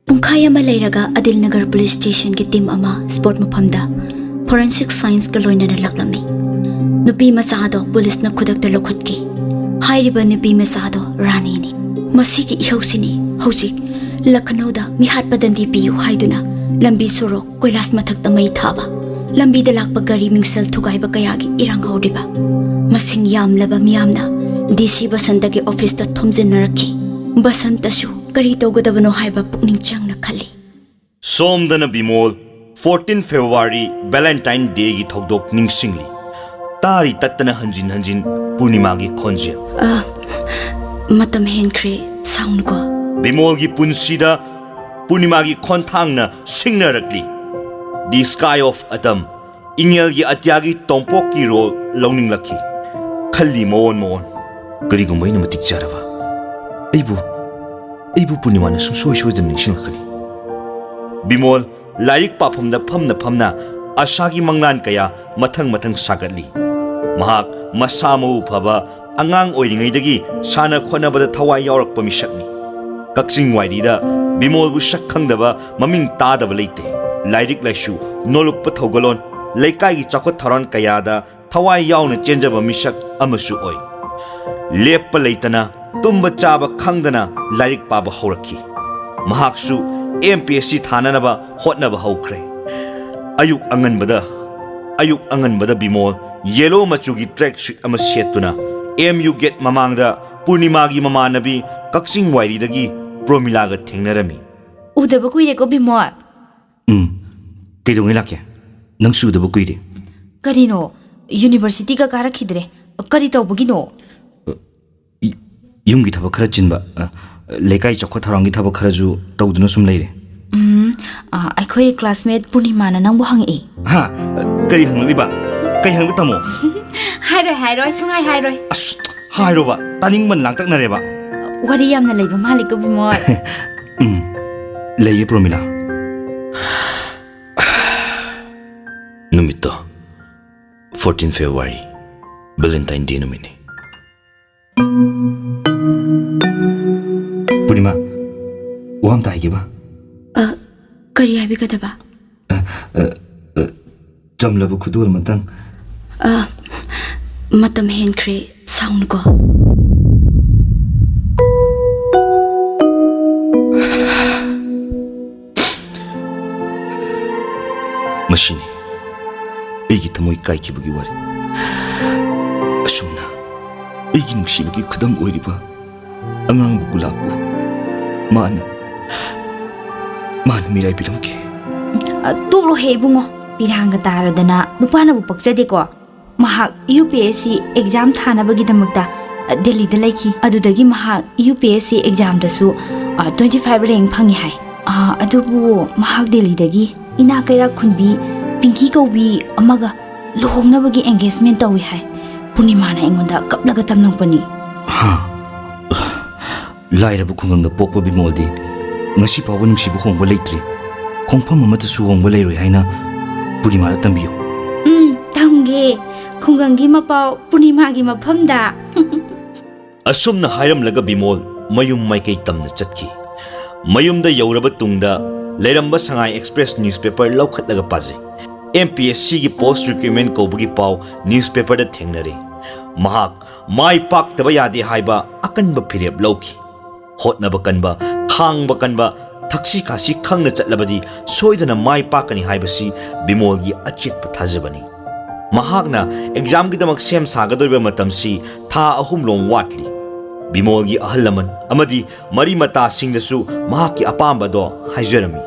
ꯄꯨꯡꯈꯥꯏ ꯑꯃ ꯂꯩꯔꯒ ꯑꯗꯤꯜ ꯅꯒꯔ police stationꯒꯤ team ꯑꯃ spot ꯃꯐꯝꯗ forensic scienceꯀ ꯂꯣꯏꯅꯅ ꯂꯥꯛꯂꯝꯃꯤ꯫ ꯅꯨꯄꯤ ꯃꯆꯥ ꯑꯗꯣ policeꯅ ꯈꯨꯗꯛꯇ ꯂꯧꯈꯠꯈꯤ꯫ ꯍꯥꯏꯔꯤꯕ ꯅꯨꯄꯤ ꯃꯆꯥ ꯑꯗꯣ ꯔꯥꯅꯤꯅꯤ꯫ ꯃꯁꯤꯒꯤ ꯏꯍꯧꯁꯤꯅꯤ ꯍꯧꯖꯤꯛ ꯂꯈꯅꯧꯗ ꯃꯤꯍꯥꯠꯄ ꯗꯟꯗꯤ ꯄꯤꯌꯨ ꯍꯥꯏꯗꯨꯅ ꯂꯝꯕꯤ ꯁꯣꯔꯣꯛ ꯀꯣꯏꯂꯥꯁ ꯃꯊꯛꯇ ꯃꯩ ꯊꯥꯕ, ꯂꯝꯕꯤꯗ ꯂꯥꯛꯄ ꯒꯥꯔꯤ ꯃꯤꯡꯁꯦꯜ ꯊꯨꯒꯥꯏꯕ ꯀꯌꯥꯒꯤ ꯏꯔꯥꯡ ꯍꯧꯔꯤꯕ꯫ ꯃꯁꯤꯡ ꯌꯥꯝꯂꯕ ꯃꯤꯌꯥꯝꯅ DC ꯕꯁꯟꯇꯒꯤ officeꯇ ꯊꯣꯝꯖꯤꯟꯅꯔꯛꯈꯤ꯫ ꯕꯁꯟꯇꯁꯨ ꯀꯔꯤ ꯇꯧꯒꯗꯕꯅꯣ ꯍꯥꯏꯕ ꯄꯨꯛꯅꯤꯡ ꯆꯪꯅ ꯈꯜꯂꯤ꯫ ꯁꯣꯝꯗꯅ ꯕꯤꯃꯣꯜ, fourteen February Valentine Dayꯒꯤ ꯊꯧꯗꯣꯛ ꯅꯤꯡꯁꯤꯡꯂꯤ꯫ ꯇꯥꯔꯤ ꯇꯠꯇꯅ ꯍꯟꯖꯤꯟ ꯍꯟꯖꯤꯟ ꯄꯨꯔꯅꯤꯃꯥꯒꯤ ꯈꯣꯟꯖꯦꯜ꯫ ꯑ, ꯃꯇꯝ ꯍꯦꯟꯈ꯭ꯔꯦ, ꯁꯥꯎꯅꯨꯀꯣ꯫ ꯕꯤꯃꯣꯜꯒꯤ ꯄꯨꯟꯁꯤꯗ ꯄꯨꯔꯅꯤꯃꯥꯒꯤ ꯈꯣꯟꯊꯥꯡꯅ ꯁꯤꯡꯅꯔꯛꯂꯤ꯫ The Sky of Autumn, ꯏꯉꯦꯜꯒꯤ ꯑꯇꯤꯌꯥꯒꯤ ꯇꯣꯝꯄꯣꯛꯀꯤ role ꯂꯧꯅꯤꯡꯂꯛꯈꯤ꯫ ꯈꯜꯂꯤ ꯃꯑꯣꯟ ꯃꯑꯣꯟ꯫ ꯀꯔꯤꯒꯨꯝꯕ ꯑꯩꯅ ꯃꯇꯤꯛ ꯆꯥꯔꯕ, ꯑꯩꯕꯨ ꯑꯩꯕꯨ ꯄꯨꯔꯅꯤꯃꯥꯅ ꯁꯨꯡꯁꯣꯏ ꯁꯣꯏꯗꯅ ꯅꯤꯡꯁꯤꯡꯂꯛꯀꯅꯤ꯫ ꯕꯤꯃꯣꯜ ꯂꯥꯏꯔꯤꯛ ꯄꯥꯐꯝꯗ ꯐꯝꯅ ꯐꯝꯅ ꯑꯁꯥꯒꯤ ꯃꯪꯂꯥꯟ ꯀꯌꯥ ꯃꯊꯪ ꯃꯊꯪ ꯁꯥꯒꯠꯂꯤ꯫ ꯃꯍꯥꯛ ꯃꯁꯥ ꯃꯎ ꯐꯕ, ꯑꯉꯥꯡ ꯑꯣꯏꯔꯤꯉꯩꯗꯒꯤ ꯁꯥꯟꯅ ꯈꯣꯠꯅꯕꯗ ꯊꯋꯥꯏ ꯌꯥꯎꯔꯛꯄ ꯃꯤꯁꯛꯅꯤ꯫ ꯀꯛꯆꯤꯡ ꯋꯥꯏꯔꯤꯗ ꯕꯤꯃꯣꯜꯕꯨ ꯁꯛ ꯈꯪꯗꯕ, ꯃꯃꯤꯡ ꯇꯥꯗꯕ ꯂꯩꯇꯦ꯫ ꯂꯥꯏꯔꯤꯛ ꯂꯥꯏꯁꯨ, ꯅꯣꯂꯨꯛꯄ ꯊꯧꯒꯜꯂꯣꯟ, ꯂꯩꯀꯥꯏꯒꯤ ꯆꯥꯎꯈꯠ ꯊꯧꯔꯥꯡ ꯀꯌꯥꯗ ꯊꯋꯥꯏ ꯌꯥꯎꯅ ꯆꯦꯟꯖꯕ ꯃꯤꯁꯛ ꯑꯃꯁꯨ ꯑꯣꯏ꯫ ꯂꯦꯞꯄ ꯂꯩꯇꯅ, ꯇꯨꯝꯕ ꯆꯥꯕ ꯈꯪꯗꯅ ꯂꯥꯏꯔꯤꯛ ꯄꯥꯕ ꯍꯧꯔꯛꯈꯤ꯫ ꯃꯍꯥꯛꯁꯨ ꯑꯦꯝ ꯄꯤ ꯑꯦꯁ ꯁꯤ ꯊꯥꯅꯅꯕ ꯍꯣꯠꯅꯕ ꯍꯧꯈ꯭ꯔꯦ꯫ ꯑꯌꯨꯛ ꯑꯉꯟꯕꯗ, ꯑꯌꯨꯛ ꯑꯉꯟꯕꯗ ꯕꯤꯃꯣꯜ ꯌꯦꯂꯣ ꯃꯆꯨꯒꯤ ꯇ꯭ꯔꯦꯛ ꯁꯨꯠ ꯑꯃ ꯁꯦꯠꯇꯨꯅ ꯑꯦꯝ ꯌꯨ ꯒꯦꯠ ꯃꯃꯥꯡꯗ ꯄꯨꯔꯅꯤꯃꯥꯒꯤ ꯃꯃꯥꯟꯅꯕꯤ ꯀꯛꯆꯤꯡ ꯋꯥꯏꯔꯤꯗꯒꯤ ꯄ꯭ꯔꯣꯃꯤꯂꯥꯒ ꯊꯦꯡꯅꯔꯝꯃꯤ꯫ ꯎꯗꯕ ꯀꯨꯏꯔꯦꯀꯣ, ꯕꯤꯃꯣꯜ꯫ ꯎꯝ, ꯀꯩꯗꯧꯉꯩ ꯂꯥꯛꯀꯦ? ꯅꯪꯁꯨ ꯎꯗꯕ ꯀꯨꯏꯔꯦ꯫ ꯀꯔꯤꯅꯣ? ꯌꯨꯅꯤꯚꯔꯁꯤꯇꯤꯒ ꯀꯥꯔꯛꯈꯤꯗ꯭ꯔꯦ? ꯀꯔꯤ ꯇꯧꯕꯒꯤꯅꯣ? ꯌꯨꯝꯒꯤ ꯊꯕꯛ ꯈꯔ ꯆꯤꯟꯕ, ꯑ, ꯂꯩꯀꯥꯏ ꯆꯥꯎꯈꯠ ꯊꯧꯔꯥꯡꯒꯤ ꯊꯕꯛ ꯈꯔꯁꯨ ꯇꯧꯗꯨꯅ ꯁꯨꯝ ꯂꯩꯔꯦ꯫ ꯎꯝ, ꯑ, ꯑꯩꯈꯣꯏ ꯀ꯭ꯂꯥꯁꯃꯦꯠ ꯄꯨꯔꯅꯤꯃꯥꯅ ꯅꯪꯕꯨ ꯍꯪꯉꯛꯑꯦ꯫ ꯍꯥ? ꯀꯔꯤ ꯍꯪꯂꯛꯂꯤꯕ? ꯀꯩ ꯍꯪꯂꯛ ꯇꯥꯃꯣ? ꯍꯥꯏꯔꯣꯏ, ꯍꯥꯏꯔꯣꯏ, ꯁꯨꯡꯍꯥꯏ ꯍꯥꯏꯔꯣꯏ꯫ ꯑꯁ, ꯍꯥꯏꯔꯣꯕ, ꯇꯥꯅꯤꯡꯕꯅ ꯂꯥꯡꯇꯛꯅꯔꯦꯕ꯫ ꯋꯥꯔꯤ ꯌꯥꯝꯅ ꯂꯩꯕ ꯃꯥꯜꯂꯤꯀꯣ, ꯕꯤꯃꯣꯜ꯫ ꯎꯝ, ꯂꯩꯌꯦ, ꯄ꯭ꯔꯣꯃꯤꯂꯥ꯫ ꯅꯨꯃꯤꯠꯇꯣ fourteen February, Valentine Day ꯅꯨꯃꯤꯠꯅꯤ꯫ ꯄꯨꯔꯅꯤꯃꯥ, ꯋꯥ ꯑꯝꯇ ꯍꯥꯏꯒꯦꯕ꯫ ꯑ, ꯀꯔꯤ ꯍꯥꯏꯕꯤꯒꯗꯕ? ꯑ, ꯑ, ꯑ, ꯆꯝꯂꯕ ꯈꯨꯗꯣꯜ ꯑꯃꯇꯪ꯫ ꯑ, ꯃꯇꯝ ꯍꯦꯟꯈ꯭ꯔꯦ, ꯁꯥꯎꯅꯨꯀꯣ꯫ ꯃꯁꯤꯅꯤ ꯑꯩꯒꯤ ꯊꯃꯣꯏ ꯀꯥꯏꯈꯤꯕꯒꯤ ꯋꯥꯔꯤ꯫ ꯑꯁꯨꯝꯅ ꯑꯩꯒꯤ ꯅꯨꯡꯁꯤꯕꯒꯤ ꯈꯨꯗꯝ ꯑꯣꯏꯔꯤꯕ ꯑꯉꯥꯡꯕ ꯒꯨꯂꯥꯞꯄꯨ ꯃꯥꯅ, ꯃꯥꯅ ꯃꯤꯔꯥꯏꯕꯤꯔꯝꯈꯤ꯫ ꯑ, ꯇꯣꯛꯂꯣꯍꯦ ꯏꯕꯨꯡꯉꯣ, ꯄꯤꯔꯥꯡꯒ ꯇꯥꯔꯗꯅ ꯅꯨꯄꯥꯅꯕꯨ ꯄꯛꯆꯗꯦꯀꯣ꯫ ꯃꯍꯥꯛ ꯌꯨ ꯄꯤ ꯑꯦꯁ ꯁꯤ ꯑꯦꯛꯖꯥꯝ ꯊꯥꯅꯕꯒꯤꯗꯃꯛꯇ, ꯑ, ꯗꯦꯜꯂꯤꯗ ꯂꯩꯈꯤ꯫ ꯑꯗꯨꯗꯒꯤ ꯃꯍꯥꯛ ꯌꯨ ꯄꯤ ꯑꯦꯁ ꯁꯤ ꯑꯦꯛꯖꯥꯝꯗꯁꯨ, ꯑ, twenty five rank ꯐꯪꯉꯤ ꯍꯥꯏ꯫ ꯑ, ꯑꯗꯨꯕꯨ ꯃꯍꯥꯛ ꯗꯦꯜꯂꯤꯗꯒꯤ ꯏꯅꯥꯛ ꯀꯩꯔꯥꯛ ꯈꯨꯟꯕꯤ ꯄꯤꯡꯀꯤ ꯀꯧꯕꯤ ꯑꯃꯒ ꯂꯨꯍꯣꯡꯅꯕꯒꯤ engagement ꯇꯧꯏ ꯍꯥꯏ꯫ ꯄꯨꯔꯅꯤꯃꯥꯅ ꯑꯩꯉꯣꯟꯗ ꯀꯞꯂꯒ ꯇꯝꯂꯛꯄꯅꯤ꯫ ꯍꯥ? ꯂꯥꯏꯔꯕ ꯈꯨꯡꯒꯪꯗ ꯄꯣꯛꯄ ꯕꯤꯃꯣꯜꯗꯤ ꯉꯁꯤ ꯐꯥꯎꯕ ꯅꯨꯡꯁꯤꯕ ꯍꯣꯡꯕ ꯂꯩꯇ꯭ꯔꯤ꯫ ꯈꯣꯡꯐꯝ ꯑꯃꯠꯇꯁꯨ ꯍꯣꯡꯕ ꯂꯩꯔꯣꯏ ꯍꯥꯏꯅ ꯄꯨꯔꯅꯤꯃꯥꯗ ꯇꯝꯕꯤꯌꯨ꯫ ꯎꯝ, ꯇꯝꯒꯦ꯫ ꯈꯨꯡꯒꯪꯒꯤ ꯃꯄꯥꯎ ꯄꯨꯔꯅꯤꯃꯥꯒꯤ ꯃꯐꯝꯗ꯫ ꯑꯁꯨꯝꯅ ꯍꯥꯏꯔꯝꯂꯒ ꯕꯤꯃꯣꯜ ꯃꯌꯨꯝ ꯃꯥꯏꯀꯩ ꯇꯝꯅ ꯆꯠꯈꯤ꯫ ꯃꯌꯨꯝꯗ ꯌꯧꯔꯕ ꯇꯨꯡꯗ ꯂꯩꯔꯝꯕ ꯁꯉꯥꯏ ꯑꯦꯛꯁꯄ꯭ꯔꯦꯁ ꯅ꯭ꯌꯨꯁꯄꯦꯄꯔ ꯂꯧꯈꯠꯂꯒ ꯄꯥꯖꯩ꯫ ꯑꯦꯝ ꯄꯤ ꯑꯦꯁ ꯁꯤꯒꯤ ꯄꯣꯁ ꯔꯤꯀ꯭ꯔꯨꯠꯃꯦꯟ ꯀꯧꯕꯒꯤ ꯄꯥꯎ ꯅ꯭ꯌꯨꯁꯄꯦꯄꯔꯗ ꯊꯦꯡꯅꯔꯦ꯫ ꯃꯍꯥꯛ ꯃꯥꯏ ꯄꯥꯛꯇꯕ ꯌꯥꯗꯦ ꯍꯥꯏꯕ ꯑꯀꯟꯕ ꯐꯤꯔꯦꯞ ꯂꯧꯈꯤ꯫ ꯍꯣꯠꯅꯕ ꯀꯟꯕ, ꯈꯥꯡꯕ ꯀꯟꯕ, ꯊꯛꯁꯤ ꯈꯥꯁꯤ ꯈꯪꯅ ꯆꯠꯂꯕꯗꯤ ꯁꯣꯏꯗꯅ ꯃꯥꯏ ꯄꯥꯛꯀꯅꯤ ꯍꯥꯏꯕꯁꯤ ꯕꯤꯃꯣꯜꯒꯤ ꯑꯆꯦꯠꯄ ꯊꯥꯖꯕꯅꯤ꯫ ꯃꯍꯥꯛꯅ ꯑꯦꯛꯖꯥꯝꯒꯤꯗꯃꯛ ꯁꯦꯝ ꯁꯥꯒꯗꯧꯔꯤꯕ ꯃꯇꯝꯁꯤ ꯊꯥ ꯑꯍꯨꯝꯂꯣꯝ ꯋꯥꯠꯂꯤ꯫ ꯕꯤꯃꯣꯜꯒꯤ ꯑꯍꯜ ꯂꯃꯟ ꯑꯃꯗꯤ ꯃꯔꯤ ꯃꯇꯥꯁꯤꯡꯗꯁꯨ ꯃꯍꯥꯛꯀꯤ ꯑꯄꯥꯝꯕꯗꯣ ꯍꯥꯏꯖꯔꯝꯃꯤ꯫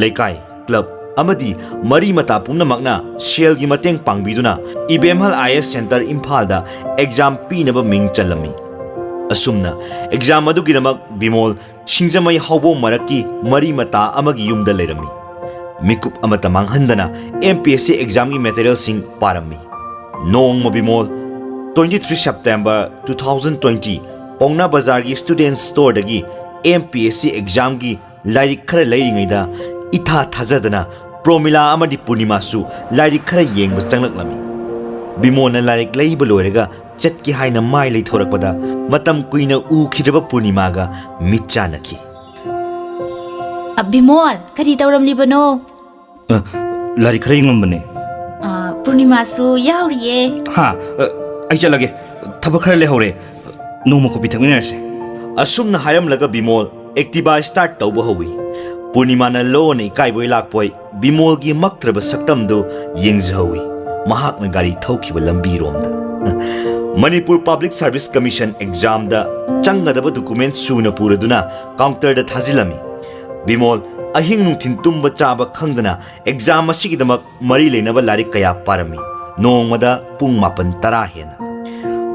ꯂꯩꯀꯥꯏ, ꯀ꯭ꯂꯕ ꯑꯃꯗꯤ ꯃꯔꯤ ꯃꯇꯥ ꯄꯨꯝꯅꯃꯛꯅ ꯁꯦꯜꯒꯤ ꯃꯇꯦꯡ ꯄꯥꯡꯕꯤꯗꯨꯅ ꯏꯕꯦꯝꯍꯜ ꯑꯥꯏ ꯑꯦꯁ ꯁꯦꯟꯇꯔ ꯏꯝꯐꯥꯜꯗ ꯑꯦꯛꯖꯥꯝ ꯄꯤꯅꯕ ꯃꯤꯡ ꯆꯜꯂꯝꯃꯤ꯫ ꯑꯁꯨꯝꯅ ꯑꯦꯛꯖꯥꯝ ꯑꯗꯨꯒꯤꯗꯃꯛ ꯕꯤꯃꯣꯜ ꯁꯤꯡꯖꯃꯩ ꯍꯥꯎꯕꯣꯝ ꯃꯔꯛꯀꯤ ꯃꯔꯤ ꯃꯇꯥ ꯑꯃꯒꯤ ꯌꯨꯝꯗ ꯂꯩꯔꯝꯃꯤ꯫ ꯃꯤꯀꯨꯞ ꯑꯃꯠꯇ ꯃꯥꯡꯍꯟꯗꯅ ꯑꯦꯝ ꯄꯤ ꯑꯦꯁ ꯁꯤ ꯑꯦꯛꯖꯥꯝꯒꯤ ꯃꯦꯇꯔꯤꯌꯦꯜꯁꯤꯡ ꯄꯥꯔꯝꯃꯤ꯫ ꯅꯣꯡꯃ Bimol, twenty three September two thousand twenty, ꯄꯥꯎꯅꯥ ꯕꯖꯥꯔꯒꯤ ꯁ꯭ꯇꯨꯗꯦꯟꯠ ꯁ꯭ꯇꯣꯔꯗꯒꯤ ꯑꯦꯝ ꯄꯤ ꯑꯦꯁ ꯁꯤ ꯑꯦꯛꯖꯥꯝꯒꯤ ꯂꯥꯏꯔꯤꯛ ꯈꯔ ꯂꯩꯔꯤꯉꯩꯗ ꯏꯊꯥ ꯊꯥꯖꯗꯅ ꯄ꯭ꯔꯣꯃꯤꯂꯥ ꯑꯃꯗꯤ ꯄꯨꯔꯅꯤꯃꯥꯁꯨ ꯂꯥꯏꯔꯤꯛ ꯈꯔ ꯌꯦꯡꯕ ꯆꯪꯂꯛꯂꯝꯃꯤ꯫ ꯕꯤꯃꯣꯜꯅ ꯂꯥꯏꯔꯤꯛ ꯂꯩꯕ ꯂꯣꯏꯔꯒ ꯆꯠꯀꯦ ꯍꯥꯏꯅ ꯃꯥꯏ ꯂꯩꯊꯣꯔꯛꯄꯗ ꯃꯇꯝ ꯀꯨꯏꯅ ꯎꯈꯤꯗ꯭ꯔꯕ ꯄꯨꯔꯅꯤꯃꯥꯒ ꯃꯤꯠ ꯆꯥꯟꯅꯈꯤ꯫ ꯑ, ꯕꯤꯃꯣꯜ, ꯀꯔꯤ ꯇꯧꯔꯝꯂꯤꯕꯅꯣ? ꯑ, ꯂꯥꯏꯔꯤꯛ ꯈꯔ ꯌꯦꯡꯂꯝꯕꯅꯦ꯫ ꯑ, ꯄꯨꯔꯅꯤꯃꯥꯁꯨ ꯌꯥꯎꯔꯤꯌꯦ꯫ ꯍꯥ, ꯑ, ꯑꯩ ꯆꯠꯂꯒꯦ꯫ ꯊꯕꯛ ꯈꯔ ꯂꯩꯍꯧꯔꯦ꯫ ꯅꯣꯡꯃ ꯀꯣꯐꯤ ꯊꯛꯃꯤꯟꯅꯔꯁꯦ꯫ ꯑꯁꯨꯝꯅ ꯍꯥꯏꯔꯝꯂꯒ ꯕꯤꯃꯣꯜ ꯑꯦꯛꯇꯤꯚꯥ ꯁ꯭ꯇꯥꯔꯠ ꯇꯧꯕ ꯍꯧꯏ꯫ ꯄꯨꯔꯅꯤꯃꯥꯅ ꯂꯣꯟꯅ ꯏꯀꯥꯏꯕꯣꯏ ꯂꯥꯛꯄꯣꯏ ꯕꯤꯃꯣꯜꯒꯤ ꯃꯛꯇ꯭ꯔꯕ ꯁꯛꯇꯝꯗꯨ ꯌꯦꯡꯖꯍꯧꯏ꯫ ꯃꯍꯥꯛꯅ ꯒꯥꯔꯤ ꯊꯧꯈꯤꯕ ꯂꯝꯕꯤꯔꯣꯝꯗ꯫ ꯃꯅꯤꯄꯨꯔ ꯄꯕ꯭ꯂꯤꯛ ꯁꯔꯚꯤꯁ ꯀꯃꯤꯁꯟ ꯑꯦꯛꯖꯥꯝꯗ ꯆꯪꯒꯗꯕ ꯗꯣꯀꯨꯃꯦꯟꯠ ꯁꯨꯅ ꯄꯨꯔꯗꯨꯅ ꯀꯥꯎꯟꯇꯔꯗ ꯊꯥꯖꯤꯜꯂꯝꯃꯤ꯫ ꯕꯤꯃꯣꯜ ꯑꯍꯤꯡ ꯅꯨꯡꯊꯤꯜ ꯇꯨꯝꯕ ꯆꯥꯕ ꯈꯪꯗꯅ ꯑꯦꯛꯖꯥꯝ ꯑꯁꯤꯒꯤꯗꯃꯛ ꯃꯔꯤ ꯂꯩꯅꯕ ꯂꯥꯏꯔꯤꯛ ꯀꯌꯥ ꯄꯥꯔꯝꯃꯤ꯫ ꯅꯣꯡꯃꯗ ꯄꯨꯡ ꯃꯥꯄꯟ ꯇꯔꯥ ꯍꯦꯟꯅ꯫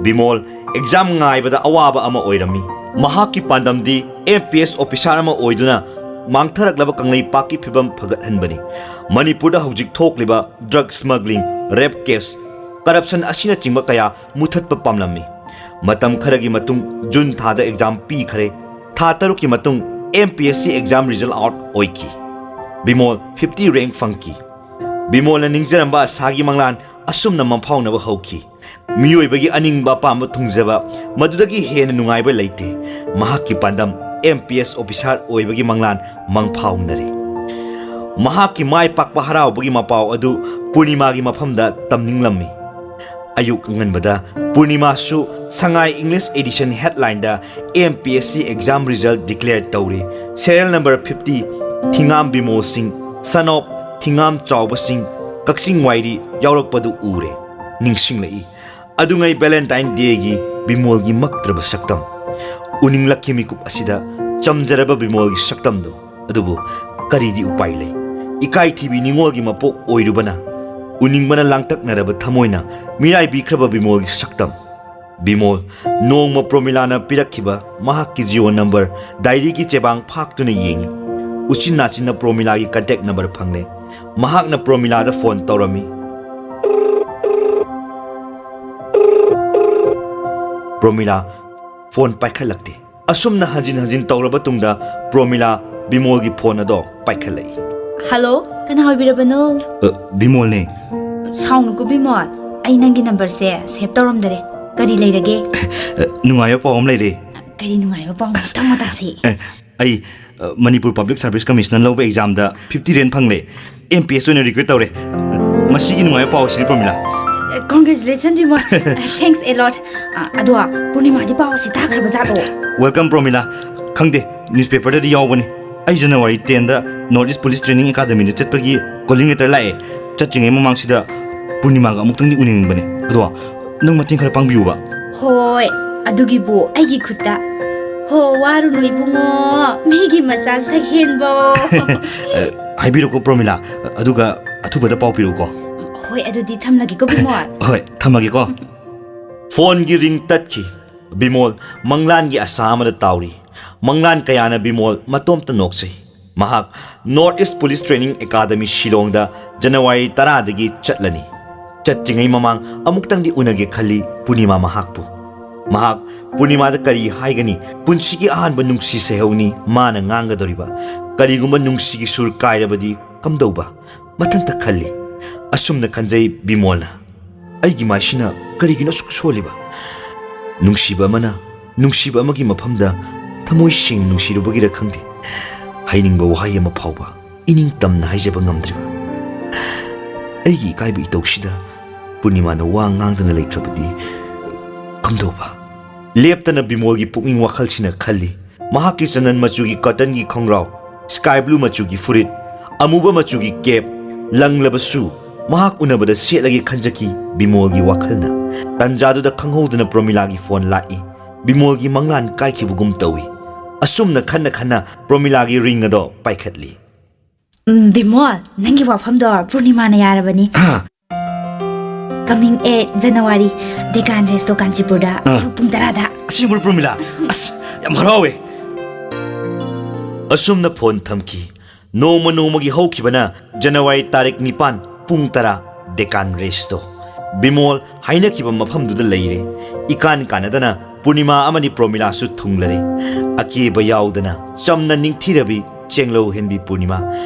ꯕꯤꯃꯣꯜ ꯑꯦꯛꯖꯥꯝ ꯉꯥꯏꯕꯗ ꯑꯋꯥꯕ ꯑꯃ ꯑꯣꯏꯔꯝꯃꯤ꯫ ꯃꯍꯥꯛꯀꯤ ꯄꯥꯟꯗꯝꯗꯤ ꯑꯦꯝ ꯄꯤ ꯑꯦꯁ ꯑꯣꯐꯤꯁꯥꯔ ꯑꯃ ꯑꯣꯏꯗꯨꯅ ꯃꯥꯡꯊꯔꯛꯂꯕ ꯀꯪꯂꯩꯄꯥꯛꯀꯤ ꯐꯤꯕꯝ ꯐꯒꯠꯍꯟꯕꯅꯤ꯫ ꯃꯅꯤꯄꯨꯔꯗ ꯍꯧꯖꯤꯛ ꯊꯣꯛꯂꯤꯕ ꯗ꯭ꯔꯒ ꯁ꯭ꯃꯒ꯭ꯂꯤꯡ, ꯔꯦꯞ ꯀꯦꯁ, ꯀꯔꯞꯁꯟ ꯑꯁꯤꯅꯆꯤꯡꯕ ꯀꯌꯥ ꯃꯨꯊꯠꯄ ꯄꯥꯝꯂꯝꯃꯤ꯫ ꯃꯇꯝ ꯈꯔꯒꯤ ꯃꯇꯨꯡ ꯖꯨꯟ ꯊꯥꯗ ꯑꯦꯛꯖꯥꯝ ꯄꯤꯈꯔꯦ꯫ ꯊꯥ ꯇꯔꯨꯛꯀꯤ ꯃꯇꯨꯡ M P S C exam result out ꯑꯣꯏꯈꯤ꯫ ꯕꯤꯃꯣꯜ fifty rank ꯐꯪꯈꯤ꯫ ꯕꯤꯃꯣꯜꯅ ꯅꯤꯡꯖꯔꯝꯕ ꯑꯁꯥꯒꯤ ꯃꯪꯂꯥꯟ ꯑꯁꯨꯝꯅ ꯃꯪꯐꯥꯎꯅꯕ ꯍꯧꯈꯤ꯫ ꯃꯤꯑꯣꯏꯕꯒꯤ ꯑꯅꯤꯡꯕ ꯑꯄꯥꯝꯕ ꯊꯨꯡꯖꯕ, ꯃꯗꯨꯗꯒꯤ ꯍꯦꯟꯅ ꯅꯨꯡꯉꯥꯏꯕ ꯂꯩꯇꯦ꯫ ꯃꯍꯥꯛꯀꯤ ꯄꯥꯟꯗꯝ ꯑꯦꯝ ꯄꯤ ꯑꯦꯁ officer ꯑꯣꯏꯕꯒꯤ ꯃꯪꯂꯥꯟ ꯃꯪꯐꯥꯎꯅꯔꯦ꯫ ꯃꯍꯥꯛꯀꯤ ꯃꯥꯏ ꯄꯥꯛꯄ ꯍꯔꯥꯎꯕꯒꯤ ꯃꯄꯥꯎ ꯑꯗꯨ ꯄꯨꯔꯅꯤꯃꯥꯒꯤ ꯃꯐꯝꯗ ꯇꯝꯅꯤꯡꯂꯝꯃꯤ꯫ ꯑꯌꯨꯛ ꯑꯉꯟꯕꯗ ꯄꯨꯔꯅꯤꯃꯥꯁꯨ ꯁꯉꯥꯏ English edition headlineꯗ M P S C exam result declare ꯇꯧꯔꯦ꯫ Serial number fifty, ꯊꯤꯉꯥꯝ ꯕꯤꯃꯣꯜ ꯁꯤꯡ, son of ꯊꯤꯉꯥꯝ ꯆꯥꯎꯕ ꯁꯤꯡ, ꯀꯛꯆꯤꯡ ꯋꯥꯏꯔꯤ ꯌꯥꯎꯔꯛꯄꯗꯨ ꯎꯔꯦ꯫ ꯅꯤꯡꯁꯤꯡꯂꯛꯏ꯫ ꯑꯗꯨꯉꯩ Valentine Dayꯒꯤ ꯕꯤꯃꯣꯜꯒꯤ ꯃꯛꯇ꯭ꯔꯕ ꯁꯛꯇꯝ꯫ ꯎꯅꯤꯡꯂꯛꯈꯤ ꯃꯤꯀꯨꯞ ꯑꯁꯤꯗ ꯆꯝꯖꯔꯕ ꯕꯤꯃꯣꯜꯒꯤ ꯁꯛꯇꯝꯗꯨ꯫ ꯑꯗꯨꯕꯨ ꯀꯔꯤꯗꯤ ꯎꯄꯥꯏ ꯂꯩ? ꯏꯀꯥꯏꯊꯤꯕꯤ ꯅꯤꯉꯣꯜꯒꯤ ꯃꯄꯣꯛ ꯑꯣꯏꯔꯨꯕꯅ, ꯎꯅꯤꯡꯕꯅ ꯂꯥꯡꯇꯛꯅꯔꯕ ꯊꯃꯣꯏꯅ ꯃꯤꯔꯥꯏꯕꯤꯈ꯭ꯔꯕ ꯕꯤꯃꯣꯜꯒꯤ ꯁꯛꯇꯝ꯫ ꯕꯤꯃꯣꯜ ꯅꯣꯡꯃ ꯄ꯭ꯔꯣꯃꯤꯂꯥꯅ ꯄꯤꯔꯛꯈꯤꯕ ꯃꯍꯥꯛꯀꯤ Jio number diaryꯒꯤ ꯆꯦꯕꯥꯡ ꯐꯥꯛꯇꯨꯅ ꯌꯦꯡꯏ꯫ ꯎꯆꯤꯟ ꯅꯥꯆꯤꯟꯅ ꯄ꯭ꯔꯣꯃꯤꯂꯥꯒꯤ contact number ꯐꯪꯂꯦ꯫ ꯃꯍꯥꯛꯅ ꯄ꯭ꯔꯣꯃꯤꯂꯥꯗ phone ꯇꯧꯔꯝꯃꯤ꯫ ꯄ꯭ꯔꯣꯃꯤꯂꯥ phone ꯄꯥꯏꯈꯠꯂꯛꯇꯦ꯫ ꯑꯁꯨꯝꯅ ꯍꯟꯖꯤꯟ ꯍꯟꯖꯤꯟ ꯇꯧꯔꯕ ꯇꯨꯡꯗ ꯄ꯭ꯔꯣꯃꯤꯂꯥ ꯕꯤꯃꯣꯜꯒꯤ phone ꯑꯗꯣ ꯄꯥꯏꯈꯠꯂꯛꯏ꯫ ꯍꯜꯂꯣ, ꯀꯅꯥ ꯑꯣꯏꯕꯤꯔꯕꯅꯣ? ꯑ, ꯕꯤꯃꯣꯜꯅꯦ꯫ ꯁꯥꯎꯅꯨꯀꯣ ꯕꯤꯃꯣꯜ, ꯑꯩ ꯅꯪꯒꯤ numberꯁꯦ save ꯇꯧꯔꯝꯗꯔꯦ꯫ ꯀꯔꯤ ꯂꯩꯔꯒꯦ? ꯑ, ꯅꯨꯡꯉꯥꯏꯕ ꯄꯥꯎ ꯑꯃ ꯂꯩꯔꯦ꯫ ꯀꯔꯤ ꯅꯨꯡꯉꯥꯏꯕ ꯄꯥꯎꯅꯣ? ꯇꯝꯃꯣ ꯇꯥꯁꯤ꯫ ꯑꯦ, ꯑꯩ, ꯑ, Manipur Public Service Commission ꯂꯧꯕ examꯗ fifty rank ꯐꯪꯂꯦ꯫ ꯑꯦꯝ ꯄꯤ ꯑꯦꯁ ꯑꯣꯏꯅ recruit ꯇꯧꯔꯦ꯫ ꯃꯁꯤꯒꯤ ꯅꯨꯡꯉꯥꯏꯕ ꯄꯥꯎ ꯑꯁꯤꯅꯤ, ꯄ꯭ꯔꯣꯃꯤꯂꯥ꯫ Congratulations Bimol. Thanks a lot꯫ ꯑ, ꯑꯗꯣ ꯄꯨꯔꯅꯤꯃꯥꯗꯤ ꯄꯥꯎ ꯑꯁꯤ ꯇꯥꯈ꯭ꯔꯕ ꯖꯥꯠꯂꯣ? Welcome, ꯄ꯭ꯔꯣꯃꯤꯂꯥ꯫ ꯈꯪꯗꯦ, newspaperꯗꯗꯤ ꯌꯥꯎꯕꯅꯤ꯫ ꯑꯩ January tenꯗ North East Police Training Academyꯗ ꯆꯠꯄꯒꯤ calling letter ꯂꯥꯛꯑꯦ꯫ ꯆꯠꯇ꯭ꯔꯤꯉꯩ ꯃꯃꯥꯡꯁꯤꯗ ꯄꯨꯔꯅꯤꯃꯥꯒ ꯑꯃꯨꯛꯇꯪꯗꯤ ꯎꯅꯤꯡꯕꯅꯦ꯫ ꯑꯗꯣ ꯅꯪ ꯃꯇꯦꯡ ꯈꯔ ꯄꯥꯡꯕꯤꯌꯨꯕ꯫ ꯍꯣꯏ, ꯑꯗꯨꯒꯤꯕꯨ ꯑꯩꯒꯤ ꯈꯨꯠꯇ꯫ ꯍꯣ, ꯋꯥꯔꯨꯅꯨ ꯏꯕꯨꯡꯉꯣ, ꯃꯤꯒꯤ ꯃꯆꯥ ꯁꯛꯍꯦꯟꯕꯣ꯫ ꯑ, ꯍꯥꯏꯕꯤꯔꯣꯀꯣ ꯄ꯭ꯔꯣꯃꯤꯂꯥ, ꯑꯗꯨꯒ ꯑꯊꯨꯕꯗ ꯄꯥꯎ ꯄꯤꯔꯛꯎꯀꯣ꯫ ꯍꯣꯏ, ꯑꯗꯨꯗꯤ ꯊꯝꯂꯒꯦꯀꯣ ꯕꯤꯃꯣꯜ꯫ ꯍꯣꯏ, ꯊꯝꯃꯒꯦꯀꯣ꯫ Phoneꯒꯤ ring ꯇꯠꯈꯤ꯫ ꯕꯤꯃꯣꯜ ꯃꯪꯂꯥꯟꯒꯤ ꯑꯁꯥ ꯑꯃꯗ ꯇꯥꯎꯔꯤ꯫ ꯃꯪꯂꯥꯟ ꯀꯌꯥꯅ ꯕꯤꯃꯣꯜ ꯃꯇꯣꯝꯇ ꯅꯣꯛꯆꯩ꯫ ꯃꯍꯥꯛ North East Police Training Academy ꯁꯤꯂꯣꯡꯗ January ꯇꯔꯥꯗꯒꯤ ꯆꯠꯂꯅꯤ꯫ ꯆꯠꯇ꯭ꯔꯤꯉꯩ ꯃꯃꯥꯡ ꯑꯃꯨꯛꯇꯪꯗꯤ ꯎꯅꯒꯦ ꯈꯜꯂꯤ ꯄꯨꯔꯅꯤꯃꯥ ꯃꯍꯥꯛꯄꯨ꯫ ꯃꯍꯥꯛ ꯄꯨꯔꯅꯤꯃꯥꯗ ꯀꯔꯤ ꯍꯥꯏꯒꯅꯤ? ꯄꯨꯟꯁꯤꯒꯤ ꯑꯍꯥꯟꯕ ꯅꯨꯡꯁꯤ ꯁꯩꯍꯧꯅꯤ ꯃꯥꯅ ꯉꯥꯡꯒꯗꯧꯔꯤꯕ꯫ ꯀꯔꯤꯒꯨꯝꯕ ꯅꯨꯡꯁꯤꯒꯤ ꯁꯨꯔ ꯀꯥꯏꯔꯕꯗꯤ ꯀꯝꯗꯧꯕ? ꯃꯊꯟꯇ ꯈꯜꯂꯤ꯫ ꯑꯁꯨꯝꯅ ꯈꯟꯖꯩ ꯕꯤꯃꯣꯜꯅ꯫ "ꯑꯩꯒꯤ ꯃꯥꯏꯁꯤꯅ ꯀꯔꯤꯒꯤꯅꯣ ꯑꯁꯨꯛ ꯁꯣꯜꯂꯤꯕ?" ꯅꯨꯡꯁꯤꯕ ꯑꯃꯅ ꯅꯨꯡꯁꯤꯕ ꯑꯃꯒꯤ ꯃꯐꯝꯗ ꯊꯃꯣꯏ ꯁꯦꯡꯅ ꯅꯨꯡꯁꯤꯔꯨꯕꯒꯤꯔ ꯈꯪꯗꯦ, ꯍꯥꯏꯅꯤꯡꯕ ꯋꯥꯍꯩ ꯑꯃ ꯐꯥꯎꯕ ꯏꯅꯤꯡ ꯇꯝꯅ ꯍꯥꯏꯖꯕ ꯉꯝꯗ꯭ꯔꯤꯕ꯫ ꯑꯩꯒꯤ ꯏꯀꯥꯏꯕ ꯏꯇꯧꯁꯤꯗ ꯄꯨꯔꯅꯤꯃꯥꯅ ꯋꯥ ꯉꯥꯡꯗꯅ ꯂꯩꯈ꯭ꯔꯕꯗꯤ ꯀꯝꯗꯧꯕ? ꯂꯦꯞꯇꯅ ꯕꯤꯃꯣꯜꯒꯤ ꯄꯨꯛꯅꯤꯡ ꯋꯥꯈꯜꯁꯤꯅ ꯈꯜꯂꯤ꯫ ꯃꯍꯥꯛꯀꯤ ꯆꯅꯟ ꯃꯆꯨꯒꯤ ꯀꯇꯟꯒꯤ ꯈꯣꯡꯒ꯭ꯔꯥꯎ, ꯁ꯭ꯀꯥꯏ ꯕ꯭ꯂꯨ ꯃꯆꯨꯒꯤ ꯐꯨꯔꯤꯠ, ꯑꯃꯨꯕ ꯃꯆꯨꯒꯤ ꯀꯦꯞ, ꯂꯪꯂꯕꯁꯨ ꯃꯍꯥꯛ ꯎꯅꯕꯗ ꯁꯦꯠꯂꯒꯦ ꯈꯟꯖꯈꯤ ꯕꯤꯃꯣꯜꯒꯤ ꯋꯥꯈꯜꯅ꯫ ꯇꯟꯖꯥꯗꯨꯗ ꯈꯪꯍꯧꯗꯅ ꯄ꯭ꯔꯣꯃꯤꯂꯥꯒꯤ ꯐꯣꯟ ꯂꯥꯛꯏ꯫ ꯕꯤꯃꯣꯜꯒꯤ ꯃꯪꯂꯥꯟ ꯀꯥꯏꯈꯤꯕꯒꯨꯝ ꯇꯧꯏ꯫ ꯑꯁꯨꯝꯅ ꯈꯟꯅ ꯈꯟꯅ ꯄ꯭ꯔꯣꯃꯤꯂꯥꯒꯤ ꯔꯤꯡ ꯑꯗꯣ ꯄꯥꯏꯈꯠꯂꯤ꯫ "ꯎꯝ, ꯕꯤꯃꯣꯜ, ꯅꯪꯒꯤ ꯋꯥꯐꯝꯗꯣ ꯄꯨꯔꯅꯤꯃꯥꯅ ꯌꯥꯔꯕꯅꯤ꯫ ꯍꯥ? Coming eight January, ꯗꯦꯀꯥꯟ ꯔꯦꯁꯇꯣ ꯀꯥꯟꯆꯤꯄꯨꯔꯗ ꯑꯥ꯫ ꯑꯌꯨꯛ ꯄꯨꯡ ꯇꯔꯥꯗ꯫" "ꯑꯁꯦꯡꯕꯔꯣ, ꯄ꯭ꯔꯣꯃꯤꯂꯥ? ꯑꯁ, ꯌꯥꯝ ꯍꯔꯥꯎꯋꯦ!" ꯑꯁꯨꯝꯅ ꯐꯣꯟ ꯊꯝꯈꯤ꯫ ꯅꯣꯡꯃ ꯅꯣꯡꯃꯒꯤ ꯍꯧꯈꯤꯕꯅ ꯖꯅꯋꯥꯔꯤ ꯇꯥꯔꯤꯛ ꯅꯤꯄꯥꯟ ꯄꯨꯡ ꯇꯔꯥ, ꯗꯦꯀꯥꯟ ꯔꯦꯁꯇꯣ꯫ ꯕꯤꯃꯣꯜ ꯍꯥꯏꯅꯈꯤꯕ ꯃꯐꯝꯗꯨꯗ ꯂꯩꯔꯦ꯫ ꯏꯀꯥꯟ ꯀꯥꯟꯅꯗꯅ ꯄꯨꯔꯅꯤꯃꯥ ꯑꯃꯗꯤ ꯄ꯭ꯔꯣꯃꯤꯂꯥꯁꯨ ꯊꯨꯡꯂꯔꯦ꯫ ꯑꯀꯦꯕ ꯌꯥꯎꯗꯅ ꯆꯝꯅ ꯅꯤꯡꯊꯤꯔꯕꯤ ꯆꯦꯡꯂꯧ ꯍꯦꯟꯕꯤ ꯄꯨꯔꯅꯤꯃꯥ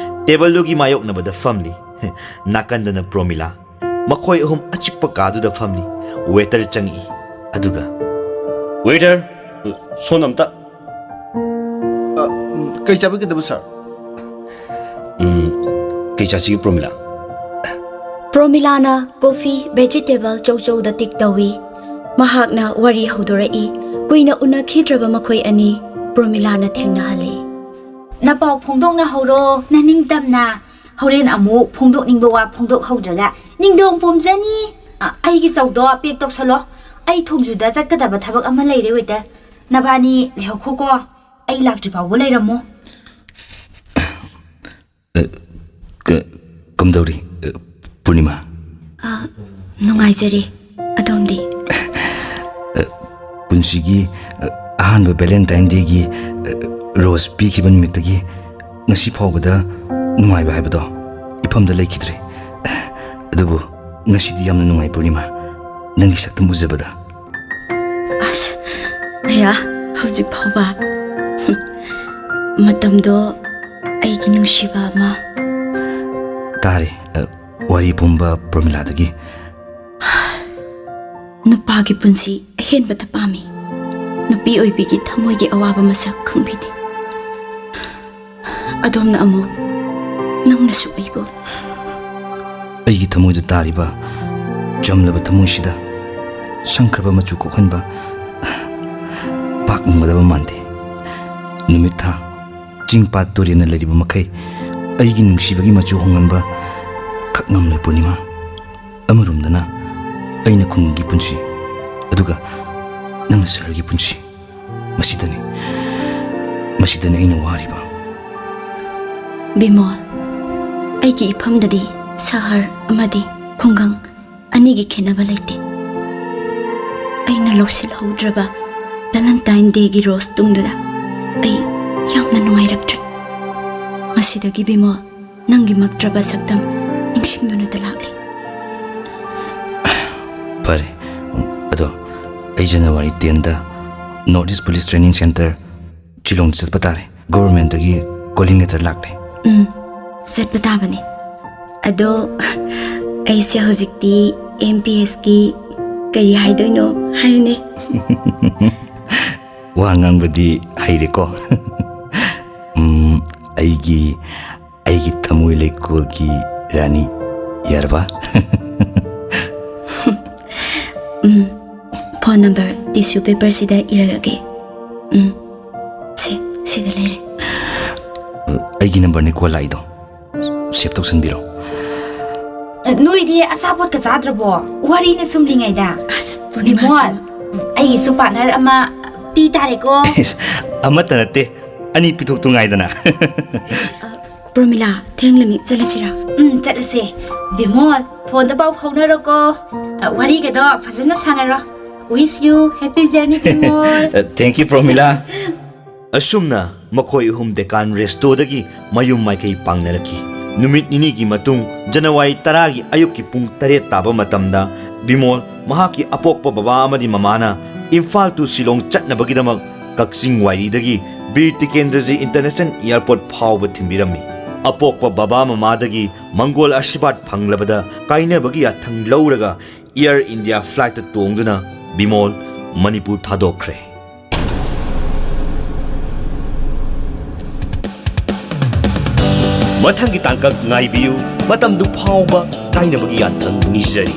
ꯇꯦꯕꯜꯗꯨꯒꯤ ꯃꯥꯌꯣꯛꯅꯕꯗ ꯐꯝꯂꯤ꯫ ꯅꯥꯀꯟꯗꯅ ꯄ꯭ꯔꯣꯃꯤꯂꯥ꯫ ꯃꯈꯣꯏ ꯑꯍꯨꯝ ꯑꯆꯤꯛꯄ ꯀꯥꯗꯨꯗ ꯐꯝꯂꯤ꯫ ꯋꯦꯇꯔ ꯆꯪꯉꯛꯏ꯫ ꯑꯗꯨꯒ, "ꯋꯦꯇꯔ, ꯁꯣꯝꯗ ꯑꯝꯇ꯫" ꯑ, ꯎꯝ, ꯀꯩ ꯆꯥꯕꯤꯒꯗꯕ, ꯁꯥꯔ? ꯎꯝ, ꯀꯩ ꯆꯥꯁꯤꯒꯦ, ꯄ꯭ꯔꯣꯃꯤꯂꯥ? ꯄ꯭ꯔꯣꯃꯤꯂꯥꯅ ꯀꯣꯐꯤ, ꯚꯦꯖꯤꯇꯦꯕꯜ ꯆꯧꯆꯧꯗ ꯇꯤꯛ ꯇꯧꯏ꯫ ꯃꯍꯥꯛꯅ ꯋꯥꯔꯤ ꯍꯧꯗꯣꯔꯛꯏ꯫ ꯀꯨꯏꯅ ꯎꯅꯈꯤꯗ꯭ꯔꯕ ꯃꯈꯣꯏ ꯑꯅꯤ ꯄ꯭ꯔꯣꯃꯤꯂꯥꯅ ꯊꯦꯡꯅꯍꯜꯂꯤ꯫ "ꯅꯄꯥꯎ ꯐꯣꯡꯗꯣꯛꯅꯍꯧꯔꯣ, ꯅꯅꯤꯡꯇꯝꯅ꯫ ꯍꯣꯔꯦꯟ ꯑꯃꯨꯛ ꯐꯣꯡꯗꯣꯛꯅꯤꯡꯕ ꯋꯥ ꯐꯣꯡꯗꯣꯛꯍꯧꯗ꯭ꯔꯒ ꯅꯤꯡꯗꯣꯡ ꯄꯣꯝꯖꯅꯤ꯫ ꯑ, ꯑꯩꯒꯤ ꯆꯧꯗꯣ ꯄꯦꯛ ꯇꯧꯁꯜꯂꯣ꯫ ꯑꯩ ꯊꯣꯡꯖꯨꯗ ꯆꯠꯀꯗꯕ ꯊꯕꯛ ꯑꯃ ꯂꯩꯔꯦ, ꯋꯦꯇꯔ꯫ ꯅꯕꯥꯅꯤ ꯂꯩꯍꯧꯈꯣꯀꯣ꯫ ꯑꯩ ꯂꯥꯛꯇ꯭ꯔꯤ ꯐꯥꯎꯕ ꯂꯩꯔꯝꯃꯣ꯫" ꯑ, ꯀ-, ꯀꯝꯗꯧꯔꯤ, ꯑ, ꯄꯨꯔꯅꯤꯃꯥ? ꯑ, ꯅꯨꯡꯉꯥꯏꯖꯔꯤ꯫ ꯑꯗꯣꯝꯗꯤ? ꯑ, ꯄꯨꯟꯁꯤꯒꯤ, ꯑ, ꯑꯍꯥꯟꯕ ꯚꯦꯂꯦꯟꯇꯥꯏꯟ ꯗꯦꯒꯤ, ꯑ, ꯔꯣꯁ ꯄꯤꯈꯤꯕ ꯅꯨꯃꯤꯠꯇꯒꯤ ꯉꯁꯤ ꯐꯥꯎꯕꯗ ꯅꯨꯡꯉꯥꯏꯕ ꯍꯥꯏꯕꯗꯣ ꯏꯐꯝꯗ ꯂꯩꯈꯤꯗ꯭ꯔꯦ꯫ ꯑꯗꯨꯕꯨ ꯉꯁꯤꯗꯤ ꯌꯥꯝꯅ ꯅꯨꯡꯉꯥꯏ, ꯄꯨꯔꯅꯤꯃꯥ, ꯅꯪꯒꯤ ꯁꯛꯇꯝ ꯎꯖꯕꯗ꯫ ꯑꯁ, ꯍꯌꯥ, ꯍꯧꯖꯤꯛ ꯐꯥꯎꯕ? ꯃꯇꯝꯗꯣ ꯑꯩꯒꯤ ꯅꯨꯡꯁꯤꯕ ꯑꯃ꯫ ꯇꯥꯔꯦ, ꯑ, ꯋꯥꯔꯤ ꯄꯨꯝꯕ ꯄ꯭ꯔꯣꯃꯤꯂꯥꯗꯒꯤ꯫ ꯅꯨꯄꯥꯒꯤ ꯄꯨꯟꯁꯤ ꯑꯍꯦꯟꯕꯗ ꯄꯥꯝꯃꯤ꯫ ꯅꯨꯄꯤ ꯑꯣꯏꯕꯤꯒꯤ ꯊꯃꯣꯏꯒꯤ ꯑꯋꯥꯕ ꯃꯁꯛ ꯈꯪꯕꯤꯗꯦ꯫ ꯑꯗꯣꯝꯅ ꯑꯃꯨꯛ ꯅꯪꯅꯁꯨ ꯑꯩꯕꯨ꯫ ꯑꯩꯒꯤ ꯊꯃꯣꯏꯗ ꯇꯥꯔꯤꯕ ꯆꯝꯂꯕ ꯊꯃꯣꯏꯁꯤꯗ ꯁꯪꯈ꯭ꯔꯕ ꯃꯆꯨ ꯀꯣꯛꯍꯟꯕ ꯄꯥꯛ ꯉꯝꯒꯗꯕ ꯃꯥꯟꯗꯦ꯫ ꯅꯨꯃꯤꯠ ꯊꯥ, ꯆꯤꯡ ꯄꯥꯠ ꯇꯨꯔꯦꯜꯅ ꯂꯩꯔꯤꯕ ꯃꯈꯩ ꯑꯩꯒꯤ ꯅꯨꯡꯁꯤꯕꯒꯤ ꯃꯆꯨ ꯍꯣꯡꯍꯟꯕ ꯈꯛ ꯉꯝꯂꯣꯏ ꯄꯨꯔꯅꯤꯃꯥ꯫ ꯑꯃꯔꯣꯝꯗꯅ ꯑꯩꯅ ꯈꯨꯡꯒꯪꯒꯤ ꯄꯨꯟꯁꯤ, ꯑꯗꯨꯒ ꯅꯪꯅ ꯁꯍꯔꯒꯤ ꯄꯨꯟꯁꯤ꯫ ꯃꯁꯤꯗꯅꯤ, ꯃꯁꯤꯗꯅꯤ ꯑꯩꯅ ꯋꯥꯔꯤꯕ꯫ ꯕꯤꯃꯣꯜ, ꯑꯩꯒꯤ ꯏꯐꯝꯗꯗꯤ ꯁꯍꯔ ꯑꯃꯗꯤ ꯈꯨꯡꯒꯪ ꯑꯅꯤꯒꯤ ꯈꯦꯠꯅꯕ ꯂꯩꯇꯦ꯫ ꯑꯩꯅ ꯂꯧꯁꯤꯜꯍꯧꯗ꯭ꯔꯕ ꯚꯦꯂꯦꯟꯇꯥꯏꯟ ꯗꯦꯒꯤ ꯔꯣꯁ ꯇꯨꯡꯗꯨꯗ ꯑꯩ ꯌꯥꯝꯅ ꯅꯨꯡꯉꯥꯏꯔꯛꯇ꯭ꯔꯦ꯫ ꯃꯁꯤꯗꯒꯤ ꯕꯤꯃꯣꯜ, ꯅꯪꯒꯤ ꯃꯛꯇ꯭ꯔꯕ ꯁꯛꯇꯝ ꯅꯤꯡꯁꯤꯡꯗꯨꯅꯇ ꯂꯥꯛꯂꯤ꯫ ꯐꯔꯦ, ꯑꯗꯣ ꯑꯩ ꯖꯅꯋꯥꯔꯤ ꯇꯦꯟꯗ North East Police Training Centre ꯆꯤꯂꯣꯡꯗ ꯆꯠꯄ ꯇꯥꯔꯦ꯫ ꯒꯣꯚꯔꯟꯃꯦꯟꯠꯇꯒꯤ ꯀꯣꯂꯤꯡ ꯂꯦꯇꯔ ꯂꯥꯛꯂꯦ꯫ ꯎꯝ, ꯆꯠꯄ ꯇꯥꯕꯅꯤ꯫ ꯑꯗꯣ ꯑꯩꯁꯦ ꯍꯧꯖꯤꯛꯇꯤ ꯑꯦꯝ ꯄꯤ ꯑꯦꯁꯀꯤ ꯀꯔꯤ ꯍꯥꯏꯗꯣꯏꯅꯣ ꯍꯥꯏꯌꯨꯅꯦ꯫ ꯋꯥ ꯉꯥꯡꯕꯗꯤ ꯍꯩꯔꯦꯀꯣ꯫ ꯎꯝ, ꯑꯩꯒꯤ, ꯑꯩꯒꯤ ꯊꯃꯣꯏ ꯂꯩꯀꯣꯜꯒꯤ ꯔꯥꯅꯤ, ꯌꯥꯔꯕ? ꯎꯝ, ꯐꯣꯟ ꯅꯝꯕꯔ ꯇꯤꯁꯨ ꯄꯦꯄꯔꯁꯤꯗ ꯏꯔꯒꯦ꯫ ꯎꯝ, ꯁꯦ, ꯁꯤꯗ ꯂꯩꯔꯦ꯫ ꯑꯩꯒꯤ ꯅꯝꯕꯔꯅꯤꯀꯣ ꯂꯥꯛꯏꯗꯣ, ꯁꯦꯚ ꯇꯧꯁꯟꯕꯤꯔꯣ꯫ ꯅꯣꯏꯗꯤ ꯑꯆꯥꯄꯣꯠꯀ ꯆꯥꯗ꯭ꯔꯕꯣ? ꯋꯥꯔꯤꯅ ꯁꯨꯝꯂꯤꯉꯩꯗ꯫ ꯑꯁ, ꯄꯨꯔꯅꯤꯃꯥ꯫ ꯕꯤꯃꯣꯜ, ꯎꯝ, ꯑꯩꯒꯤꯁꯨ ꯄꯥꯔꯠꯅꯔ ꯑꯃ ꯄꯤ ꯇꯥꯔꯦꯀꯣ꯫ ꯑꯃꯠꯇ ꯅꯠꯇꯦ, ꯑꯅꯤ ꯄꯤꯊꯣꯛꯇꯨ ꯉꯥꯏꯗꯅ꯫ ꯄ꯭ꯔꯣꯃꯤꯂꯥ, ꯊꯦꯡꯂꯅꯤ, ꯆꯠꯂꯁꯤꯔꯥ? ꯎꯝ, ꯆꯠꯂꯁꯦ꯫ ꯕꯤꯃꯣꯜ, ꯐꯣꯟꯗ ꯄꯥꯎ ꯐꯥꯎꯅꯔꯣꯀꯣ꯫ ꯑ, ꯋꯥꯔꯤꯒꯗꯣ ꯐꯖꯅ ꯁꯥꯟꯅꯔꯣ꯫ Wish you happy journey, Bimol. Thank you, ꯄ꯭ꯔꯣꯃꯤꯂꯥ꯫ ꯑꯁꯨꯝꯅ ꯃꯈꯣꯏ ꯑꯍꯨꯝ ꯗꯦꯀꯥꯟ ꯔꯦꯁꯇꯣꯗꯒꯤ ꯃꯌꯨꯝ ꯃꯥꯏꯀꯩ ꯄꯥꯡꯅꯔꯛꯈꯤ꯫ ꯅꯨꯃꯤꯠ ꯅꯤꯅꯤꯒꯤ ꯃꯇꯨꯡ, ꯖꯅꯋꯥꯔꯤ ꯇꯔꯥꯒꯤ ꯑꯌꯨꯛꯀꯤ ꯄꯨꯡ ꯇꯔꯦꯠ ꯇꯥꯕ ꯃꯇꯝꯗ, ꯕꯤꯃꯣꯜ ꯃꯍꯥꯛꯀꯤ ꯑꯄꯣꯛꯄ ꯕꯕꯥ ꯑꯃꯗꯤ ꯃꯃꯥꯅ ꯏꯝꯐꯥꯜ to ꯁꯤꯂꯣꯡ ꯆꯠꯅꯕꯒꯤꯗꯃꯛ ꯀꯛꯆꯤꯡ ꯋꯥꯏꯔꯤꯗꯒꯤ ꯕꯤꯔ ꯇꯤꯀꯦꯟꯗ꯭ꯔꯖꯤ ꯏꯟꯇꯔꯅꯦꯁꯅꯦꯜ ꯑꯦꯌꯔꯄꯣꯔꯠ ꯐꯥꯎꯕ ꯊꯤꯟꯕꯤꯔꯝꯃꯤ꯫ ꯑꯄꯣꯛꯄ ꯕꯕꯥ ꯃꯃꯥꯗꯒꯤ ꯃꯪꯒꯣꯜ ꯑꯥꯁꯤꯔꯕꯥꯗ ꯐꯪꯂꯕꯗ ꯀꯥꯏꯅꯕꯒꯤ ꯌꯥꯊꯪ ꯂꯧꯔꯒ ꯑꯦꯌꯔ ꯏꯟꯗꯤꯌꯥ ꯐ꯭ꯂꯥꯏꯠꯇ ꯇꯣꯡꯗꯨꯅ ꯕꯤꯃꯣꯜ ꯃꯅꯤꯄꯨꯔ ꯊꯥꯗꯣꯛꯈ꯭ꯔꯦ꯫ ꯃꯊꯪꯒꯤ ꯇꯥꯡꯀꯛ ꯉꯥꯏꯕꯤꯌꯨ꯫ ꯃꯇꯝꯗꯨ ꯐꯥꯎꯕ ꯀꯥꯏꯅꯕꯒꯤ ꯌꯥꯊꯪ ꯅꯤꯖꯔꯤ꯫